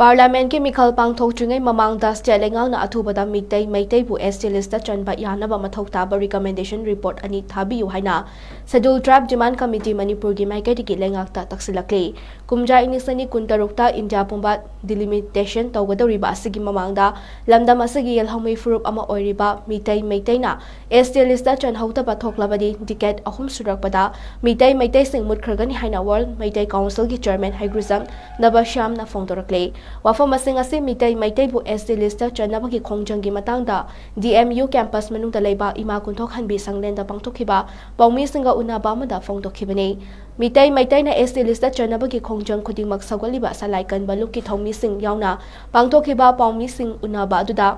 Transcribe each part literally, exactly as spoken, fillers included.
ꯄꯥꯔꯂꯤꯌꯥꯃꯦꯟꯠꯀꯤ ꯃꯤꯈꯜ ꯄꯥꯡꯊꯣꯛꯇ꯭ꯔꯤꯉꯩ ꯃꯃꯥꯡꯗ ꯁ꯭ꯇꯦꯠ ꯂꯩꯉꯥꯛꯅ ꯑꯊꯨꯕꯗ ꯃꯤꯇꯩ ꯃꯩꯇꯩꯕꯨ ꯑꯦꯁ ꯇꯤ ꯂꯤꯁꯇ ꯆꯟꯕ ꯌꯥꯅꯕ ꯃꯊꯧ ꯇꯥꯕ ꯔꯤꯀꯃꯦꯟꯗꯦꯁꯟ ꯔꯤꯄꯣꯔꯠ ꯑꯅꯤ ꯊꯥꯕꯤꯌꯨ ꯍꯥꯏꯅ ꯁꯦꯗ꯭ꯌꯨꯜ ꯇ꯭ꯔꯥꯏꯕ ꯗꯤꯃꯥꯟꯗ ꯀꯃꯤꯇꯤ ꯃꯅꯤꯄꯨꯔꯒꯤ ꯃꯥꯏꯀꯩꯗꯒꯤ ꯂꯩꯉꯥꯛꯇ ꯇꯛꯁꯤꯜꯂꯛꯂꯤ꯫ ꯀꯨꯝꯖꯥ ꯏꯪ ꯂꯤꯁꯤꯡ ꯑꯅꯤ ꯀꯨꯟꯇꯔꯨꯛꯇ ꯏꯟꯗꯤꯌꯥ ꯄꯨꯝꯕ ꯗꯤꯂꯤꯃꯤꯇꯦꯁꯟ ꯇꯧꯒꯗꯧꯔꯤꯕ ꯑꯁꯤꯒꯤ ꯃꯃꯥꯡꯗ ꯂꯝꯗꯝ ꯑꯁꯤꯒꯤ ꯌꯦꯜꯍꯧꯃꯤ ꯐꯨꯔꯨꯞ ꯑꯃ ꯑꯣꯏꯔꯤꯕ ꯃꯤꯇꯩ ꯃꯩꯇꯩꯅ ꯑꯦꯁ ꯇꯤ ꯂꯤꯁꯇ ꯆꯟꯍꯧꯗꯕ ꯊꯣꯛꯂꯕꯗꯤ ꯗꯤꯀꯦꯠ ꯑꯍꯨꯝ ꯁꯨꯔꯛꯄꯗ ꯃꯤꯇꯩ ꯃꯩꯇꯩꯁꯤꯡ ꯃꯨꯠꯈ꯭ꯔꯒꯅꯤ ꯍꯥꯏꯅ ꯋꯥꯔꯜꯗ ꯃꯩꯇꯩ ꯀꯥꯎꯟꯁꯤꯜꯒꯤ ꯆꯤꯌꯔꯃꯦꯟ ꯍꯩꯒ꯭ꯔꯨꯖꯝ ꯅꯕꯁ꯭ꯌꯥꯝꯅ ꯐꯣꯡꯗꯣꯔꯛꯂꯤ꯫ ꯋꯥꯐꯝꯁꯤꯡ ꯑꯁꯤ ꯃꯤꯇꯩ ꯃꯩꯇꯩꯕꯨ ꯑꯦꯁ ꯇꯤ ꯂꯤꯁꯇ ꯆꯟꯅꯕꯒꯤ ꯈꯣꯡꯖꯪꯒꯤ ꯃꯇꯥꯡꯗ ꯗꯤ ꯑꯦꯝ ꯌꯨ ꯀꯦꯝꯄꯁ ꯃꯅꯨꯡꯗ ꯂꯩꯕ ꯏꯃꯥ ꯀꯨꯟꯊꯣꯛꯍꯟꯕꯤ ꯁꯪꯂꯦꯟꯗ ꯄꯥꯡꯊꯣꯛꯈꯤꯕ ꯄꯥꯎꯃꯤꯁꯤꯡꯒ ꯎꯅꯕ ꯑꯃꯗ ꯐꯣꯡꯗꯣꯛꯈꯤꯕꯅꯤ꯫ ꯃꯤꯇꯩ ꯃꯩꯇꯩꯅ ꯑꯦꯁ ꯇꯤ ꯂꯤꯁꯇ ꯆꯟꯅꯕꯒꯤ ꯈꯣꯡꯖꯪ ꯈꯨꯗꯤꯡꯃꯛ ꯁꯧꯒꯠꯂꯤꯕ ꯁꯂꯥꯏ ꯀꯟꯕ ꯂꯨꯞꯀꯤ ꯊꯧꯃꯤꯁꯤꯡ ꯌꯥꯎꯅ ꯄꯥꯡꯊꯣꯛꯈꯤꯕ ꯄꯥꯎꯃꯤꯁꯤꯡ ꯎꯅꯕ ꯑꯗꯨꯗ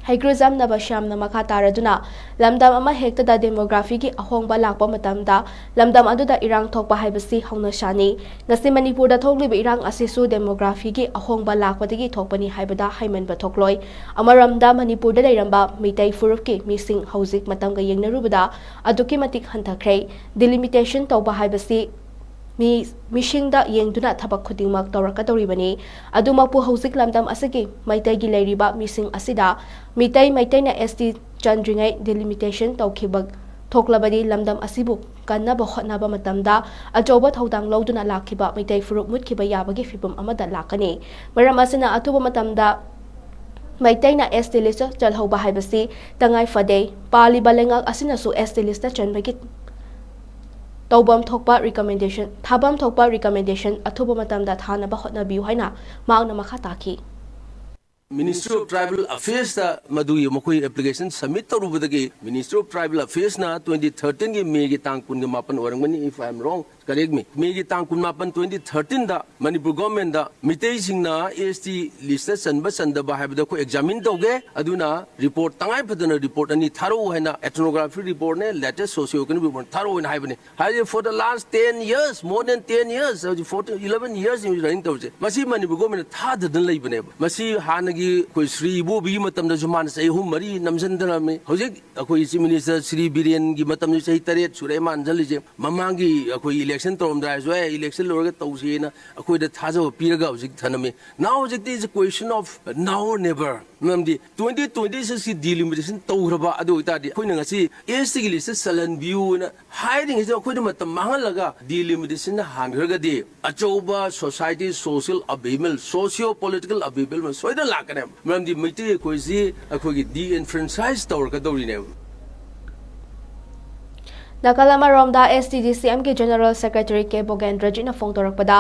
ꯍꯩꯒ꯭ꯔꯨꯖꯝ ꯅꯕꯁ꯭ꯌꯥꯝꯅ ꯃꯈꯥ ꯇꯥꯔꯗꯨꯅ, ꯂꯝꯗꯝ ꯑꯃ ꯍꯦꯛꯇꯗ ꯗꯦꯃꯣꯒ꯭ꯔꯥꯐꯤꯒꯤ ꯑꯍꯣꯡꯕ ꯂꯥꯛꯄ ꯃꯇꯝꯗ ꯂꯝꯗꯝ ꯑꯗꯨꯗ ꯏꯔꯥꯡ ꯊꯣꯛꯄ ꯍꯥꯏꯕꯁꯤ ꯍꯧꯅꯁꯥꯅꯤ꯫ ꯉꯁꯤ ꯃꯅꯤꯄꯨꯔꯗ ꯊꯣꯛꯂꯤꯕ ꯏꯔꯥꯡ ꯑꯁꯤꯁꯨ ꯗꯦꯃꯣꯒ꯭ꯔꯥꯐꯤꯒꯤ ꯑꯍꯣꯡꯕ ꯂꯥꯛꯄꯗꯒꯤ ꯊꯣꯛꯄꯅꯤ ꯍꯥꯏꯕꯗ ꯍꯥꯏꯃꯟꯕ ꯊꯣꯛꯂꯣꯏ꯫ ꯑꯃꯔꯣꯝꯗ ꯃꯅꯤꯄꯨꯔꯗ ꯂꯩꯔꯝꯕ ꯃꯤꯇꯩ ꯐꯨꯔꯨꯞꯀꯤ ꯃꯤꯁꯤꯡ ꯍꯧꯖꯤꯛ ꯃꯇꯝꯒ ꯌꯦꯡꯅꯔꯨꯕꯗ ꯑꯗꯨꯛꯀꯤ ꯃꯇꯤꯛ ꯍꯟꯊꯈ꯭ꯔꯦ꯫ ꯗꯤꯂꯤꯃꯤꯇꯦꯁꯟ ꯇꯧꯕ ꯍꯥꯏꯕꯁꯤ ꯃꯤ, ꯃꯤꯁꯤꯡꯗ ꯌꯦꯡꯗꯨꯅ ꯊꯕꯛ ꯈꯨꯗꯤꯡꯃꯛ ꯇꯧꯔꯛꯀꯗꯧꯔꯤꯕꯅꯤ꯫ ꯑꯗꯨꯃꯛꯄꯨ ꯍꯧꯖꯤꯛ ꯂꯝꯗꯝ ꯑꯁꯤꯒꯤ ꯃꯩꯇꯩꯒꯤ ꯂꯩꯔꯤꯕ ꯃꯤꯁꯤꯡ ꯑꯁꯤꯗ ꯃꯤꯇꯩ ꯃꯩꯇꯩꯅ ꯑꯦꯁ ꯇꯤ ꯆꯟꯗ꯭ꯔꯤꯉꯩ ꯗꯤꯂꯤꯃꯤꯇꯦꯁꯟ ꯇꯧꯈꯤꯕ ꯊꯣꯛꯂꯕꯗꯤ ꯂꯝꯗꯝ ꯑꯁꯤꯕꯨ ꯀꯟꯅꯕ ꯍꯣꯠꯅꯕ ꯃꯇꯝꯗ ꯑꯆꯧꯕ ꯊꯧꯗꯥꯡ ꯂꯧꯗꯨꯅ ꯂꯥꯛꯈꯤꯕ ꯃꯩꯇꯩ ꯐꯨꯔꯨꯞ ꯃꯨꯠꯈꯤꯕ ꯌꯥꯕꯒꯤ ꯐꯤꯚꯝ ꯑꯃꯗ ꯂꯥꯛꯀꯅꯤ꯫ ꯃꯔꯝ ꯑꯁꯤꯅ ꯑꯊꯨꯕ ꯃꯇꯝꯗ ꯃꯩꯇꯩꯅ ꯑꯦꯁ ꯇꯤ ꯂꯤꯁꯇ ꯆꯜꯍꯧꯕ ꯍꯥꯏꯕꯁꯤ ꯇꯉꯥꯏ ꯐꯗꯦ꯫ ꯄꯥꯜꯂꯤꯕ ꯂꯩꯉꯥꯛ ꯑꯁꯤꯅꯁꯨ ꯑꯦꯁ ꯇꯤ ꯂꯤꯁꯇ ꯆꯟꯕꯒꯤ ꯇꯧꯐꯝ ꯊꯣꯛꯄ ꯔꯤꯀꯃꯦꯟꯗꯦꯁꯟ, ꯊꯥꯐꯝ ꯊꯣꯛꯄ ꯔꯤꯀꯃꯦꯟꯗꯦꯁꯟ ꯑꯊꯨꯕ ꯃꯇꯝꯗ ꯊꯥꯅꯕ ꯍꯣꯠꯅꯕꯤꯌꯨ ꯍꯥꯏꯅ ꯃꯍꯥꯛꯅ ꯃꯈꯥ ꯇꯥꯈꯤ꯫ Ministry of Tribal Affairsꯇ ꯃꯗꯨꯒꯤ ꯃꯈꯣꯏ ꯑꯦꯄ꯭ꯂꯤꯀꯦꯁꯟ ꯁꯕꯃꯤꯠ ꯇꯧꯔꯨꯕꯗꯒꯤ Ministry of Tribal Affairsꯅ twenty thirteenꯒꯤ ꯃꯦꯒꯤ ꯇꯥꯡ ꯀꯨꯟꯒ ꯃꯥꯄꯟ ꯑꯣꯏꯔꯝꯒꯅꯤ, if I am wrong, correct me, ꯃꯦꯒꯤ ꯇꯥꯡ ꯀꯨꯟꯃꯥꯄꯟ twenty thirteenꯗ ꯃꯅꯤꯄꯨꯔ ꯒꯣꯔꯃꯦꯟꯗ ꯃꯤꯇꯩꯁꯤꯡꯅ ꯑꯦꯁ ꯇꯤ ꯂꯤꯁꯇ ꯆꯟꯕ ꯆꯟꯗꯕ ꯍꯥꯏꯕꯗꯣ ꯑꯩꯈꯣꯏ ꯑꯦꯛꯖꯥꯃꯤꯟ ꯇꯧꯒꯦ, ꯑꯗꯨꯅ ꯔꯤꯄꯣꯔꯠ ꯇꯉꯥꯏ ꯐꯗꯅ ꯔꯤꯄꯣꯔꯠ ꯑꯅꯤ ꯊꯥꯔꯛꯎ ꯍꯥꯏꯅ ethnography reportꯅꯦ, latest socio economic report ꯊꯥꯔꯛꯎ ꯍꯥꯏꯅ ꯍꯥꯏꯕꯅꯤ꯫ ꯍꯥꯏꯗꯤ for the last ten years, more than ten years, ꯍꯧꯖꯤꯛ fourteen, eleven years running ꯇꯧꯔꯤꯁꯦ, ꯃꯁꯤ ꯃꯅꯤꯄꯨꯔ ꯒꯣꯔꯃꯦꯟꯅ ꯊꯥꯗꯗꯅ ꯂꯩꯕꯅꯦꯕ꯫ ꯃꯁꯤ ꯍꯥꯟꯅꯒꯤ ꯑꯩꯈꯣꯏ ꯁ꯭ꯔꯤ ꯏꯕꯣꯕꯤꯒꯤ ꯃꯇꯝꯗꯁꯨ ꯃꯥꯅ ꯆꯍꯤ ꯑꯍꯨꯝ ꯃꯔꯤ ꯅꯝꯁꯤꯟꯊꯔꯝꯃꯤ꯫ ꯍꯧꯖꯤꯛ ꯑꯩꯈꯣꯏ Chief Minister ꯁ꯭ꯔꯤ ꯕꯤꯔꯦꯟꯒꯤ ꯃꯇꯝꯗꯁꯨ ꯆꯍꯤ ꯇꯔꯦꯠ ꯁꯨꯔꯦ ꯃꯥ ꯅꯝꯁꯤꯜꯂꯤꯁꯦ꯫ ꯃꯃꯥꯡꯒꯤ ꯑꯩꯈꯣꯏ election ꯇꯧꯔꯝꯗꯥꯏꯁꯨ ꯑꯦ election ꯂꯣꯏꯔꯒ ꯇꯧꯁꯦꯅ ꯑꯩꯈꯣꯏꯗ ꯊꯥꯖꯕ ꯄꯤꯔꯒ ꯍꯧꯖꯤꯛ ꯊꯅꯝꯃꯤ꯫ Now ꯍꯧꯖꯤꯛꯇꯤ it's a question of now or never꯫ ꯃꯔꯝꯗꯤ twenty twenty sixꯀꯤ delimitation ꯇꯧꯈ꯭ꯔꯕ ꯑꯗꯨ ꯑꯣꯏꯇꯥꯔꯗꯤ ꯑꯩꯈꯣꯏꯅ ꯉꯁꯤ STꯒꯤ listꯇ ꯆꯜꯍꯟꯕꯤꯌꯨꯅ ꯍꯥꯏꯔꯤꯉꯩꯁꯤꯗ ꯑꯩꯈꯣꯏꯗ ꯃꯇꯝ ꯃꯥꯡꯍꯜꯂꯒ delimitation ꯍꯥꯟꯈ꯭ꯔꯒꯗꯤ ꯑꯆꯧꯕ society social upheaval, socio political upheaval ꯑꯃ ꯁꯣꯏꯗꯅ ꯂꯥꯛꯀꯅꯦꯕ꯫ ꯃꯔꯝꯗꯤ ꯃꯩꯇꯩ ꯑꯩꯈꯣꯏꯁꯤ ꯑꯩꯈꯣꯏꯒꯤ de-enfranchise ꯇꯧꯔꯛꯀꯗꯧꯔꯤꯅꯦꯕ꯫ ꯅꯥꯀꯜ ꯑꯃꯔꯣꯝꯗ, STDCMꯒꯤ General Secretary ꯀꯦ ꯕꯣꯒꯦꯟꯗ꯭ꯔꯖꯤꯠꯅ ꯐꯣꯡꯗꯣꯔꯛꯄꯗ,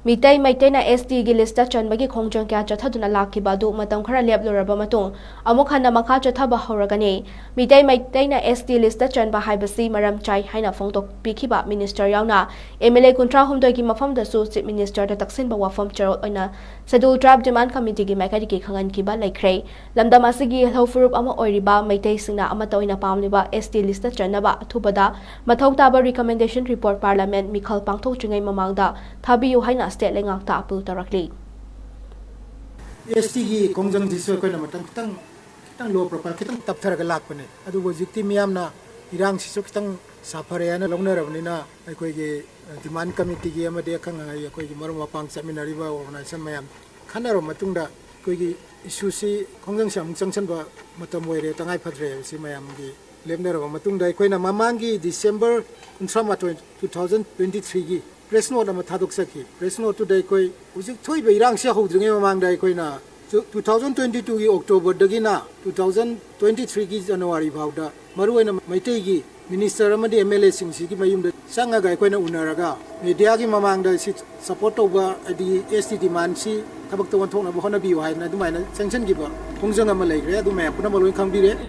ꯃꯤꯇꯩ ꯃꯩꯇꯩꯅ STꯒꯤ listꯇ ꯆꯟꯕꯒꯤ ꯈꯣꯡꯖꯪ ꯀꯌꯥ ꯆꯠꯊꯗꯨꯅ ꯂꯥꯛꯈꯤꯕ ꯑꯗꯨ ꯃꯇꯝ ꯈꯔ ꯂꯦꯞꯂꯨꯔꯕ ꯃꯇꯨꯡ ꯑꯃꯨꯛ ꯍꯟꯅ ꯃꯈꯥ ꯆꯠꯊꯕ ꯍꯧꯔꯒꯅꯤ꯫ ꯃꯤꯇꯩ ꯃꯩꯇꯩꯅ ST listꯇ ꯆꯟꯕ ꯍꯥꯏꯕꯁꯤ ꯃꯔꯝ ꯆꯥꯏ ꯍꯥꯏꯅ ꯐꯣꯡꯗꯣꯛꯄꯤꯈꯤꯕ Minister ꯌꯥꯎꯅ MLA ꯀꯨꯟꯊ꯭ꯔꯥ ꯍꯨꯝꯗꯣꯏꯒꯤ ꯃꯐꯝꯗꯁꯨ Chief Ministerꯗ ꯇꯛꯁꯤꯟꯕ ꯋꯥꯐꯝ ꯆꯔꯣꯜ ꯑꯣꯏꯅ Scheduled Tribe Demand Committeeꯒꯤ ꯃꯥꯏꯀꯩꯗꯒꯤ ꯈꯪꯍꯟꯈꯤꯕ ꯂꯩꯈ꯭ꯔꯦ꯫ ꯂꯝꯗꯝ ꯑꯁꯤꯒꯤ ꯏꯊꯧ ꯐꯨꯔꯨꯞ ꯑꯃ ꯑꯣꯏꯔꯤꯕ ꯃꯩꯇꯩꯁꯤꯡꯅ ꯑꯃꯠꯇ ꯑꯣꯏꯅ ꯄꯥꯝꯂꯤꯕ ST listꯇ ꯆꯟꯅꯕ ꯑꯊꯨꯕꯗ ꯃꯊꯧ ꯇꯥꯕ recommendation report Parliament ꯃꯤꯈꯜ ꯄꯥꯡꯊꯣꯛꯇ꯭ꯔꯤꯉꯩ ꯃꯃꯥꯡꯗ ꯊꯥꯕꯤꯌꯨ ꯍꯥꯏꯅ state ꯂꯩꯉꯥꯛꯇ appeal ꯇꯧꯔꯛꯂꯤ꯫ STꯒꯤ ꯈꯣꯡꯖꯪꯁꯤꯁꯨ ꯑꯩꯈꯣꯏꯅ ꯃꯇꯝ ꯈꯤꯇꯪ ꯈꯤꯇꯪ low profile, ꯈꯤꯇꯪ ꯇꯞꯊꯔꯒ ꯂꯥꯛꯄꯅꯦ꯫ ꯑꯗꯨꯕꯨ ꯍꯧꯖꯤꯛꯇꯤ ꯃꯤꯌꯥꯝꯅ ꯏꯔꯥꯡꯁꯤꯁꯨ ꯈꯤꯇꯪ ꯁꯥꯐꯔꯦ ꯍꯥꯏꯅ ꯂꯧꯅꯔꯕꯅꯤꯅ, ꯑꯩꯈꯣꯏꯒꯤ demand committeeꯒꯤ ꯑꯃꯗꯤ ꯑꯈꯪ ꯑꯍꯩ, ꯑꯩꯈꯣꯏꯒꯤ ꯃꯔꯨꯞ ꯃꯄꯥꯡ ꯆꯠꯃꯤꯟꯅꯔꯤꯕ organization ꯃꯌꯥꯝ ꯈꯟꯅꯔꯕ ꯃꯇꯨꯡꯗ, ꯑꯩꯈꯣꯏꯒꯤ issueꯁꯤ, ꯈꯣꯡꯖꯪꯁꯤ ꯑꯃꯨꯛ ꯆꯪꯁꯤꯟꯕ ꯃꯇꯝ ꯑꯣꯏꯔꯦ, ꯇꯉꯥꯏ ꯐꯗ꯭ꯔꯦ ꯍꯥꯏꯕꯁꯤ ꯃꯌꯥꯝꯒꯤ ꯂꯦꯞꯅꯔꯕ ꯃꯇꯨꯡꯗ, ꯑꯩꯈꯣꯏꯅ ꯃꯃꯥꯡꯒꯤ December ꯀꯨꯟꯊ꯭ꯔꯥ ꯃꯥꯊꯣꯏ, two thousand twenty threeꯒꯤ press note ꯑꯃ ꯊꯥꯗꯣꯛꯆꯈꯤ꯫ Press noteꯇꯨꯗ ꯑꯩꯈꯣꯏ ꯍꯧꯖꯤꯛ ꯊꯣꯛꯏꯕ ꯏꯔꯥꯡꯁꯤ ꯍꯧꯗ꯭ꯔꯤꯉꯩ ꯃꯃꯥꯡꯗ ꯑꯩꯈꯣꯏꯅ two thousand twenty twoꯒꯤ Octoberꯗꯒꯤꯅ two thousand twenty threeꯒꯤ January ꯐꯥꯎꯗ ꯃꯔꯨꯑꯣꯏꯅ ꯃꯩꯇꯩꯒꯤ minister ꯑꯃꯗꯤ MLAꯁꯤꯡꯁꯤꯒꯤ ꯃꯌꯨꯝꯗ ꯆꯪꯉꯒ ꯑꯩꯈꯣꯏꯅ ꯎꯅꯔꯒ mediaꯒꯤ ꯃꯃꯥꯡꯗ ꯁꯤ support ꯇꯧꯕ, ꯍꯥꯏꯗꯤ ST demandꯁꯤ ꯊꯕꯛꯇ ꯑꯣꯟꯊꯣꯛꯅꯕ ꯍꯣꯠꯅꯕꯤꯌꯨ ꯍꯥꯏꯗꯅ ꯑꯗꯨꯃꯥꯏꯅ ꯆꯪꯁꯤꯟꯈꯤꯕ ꯈꯣꯡꯖꯪ ꯑꯃ ꯂꯩꯈ꯭ꯔꯦ꯫ ꯑꯗꯨ ꯃꯌꯥꯝ ꯄꯨꯝꯅꯃꯛ ꯂꯣꯏ ꯈꯪꯕꯤꯔꯦ꯫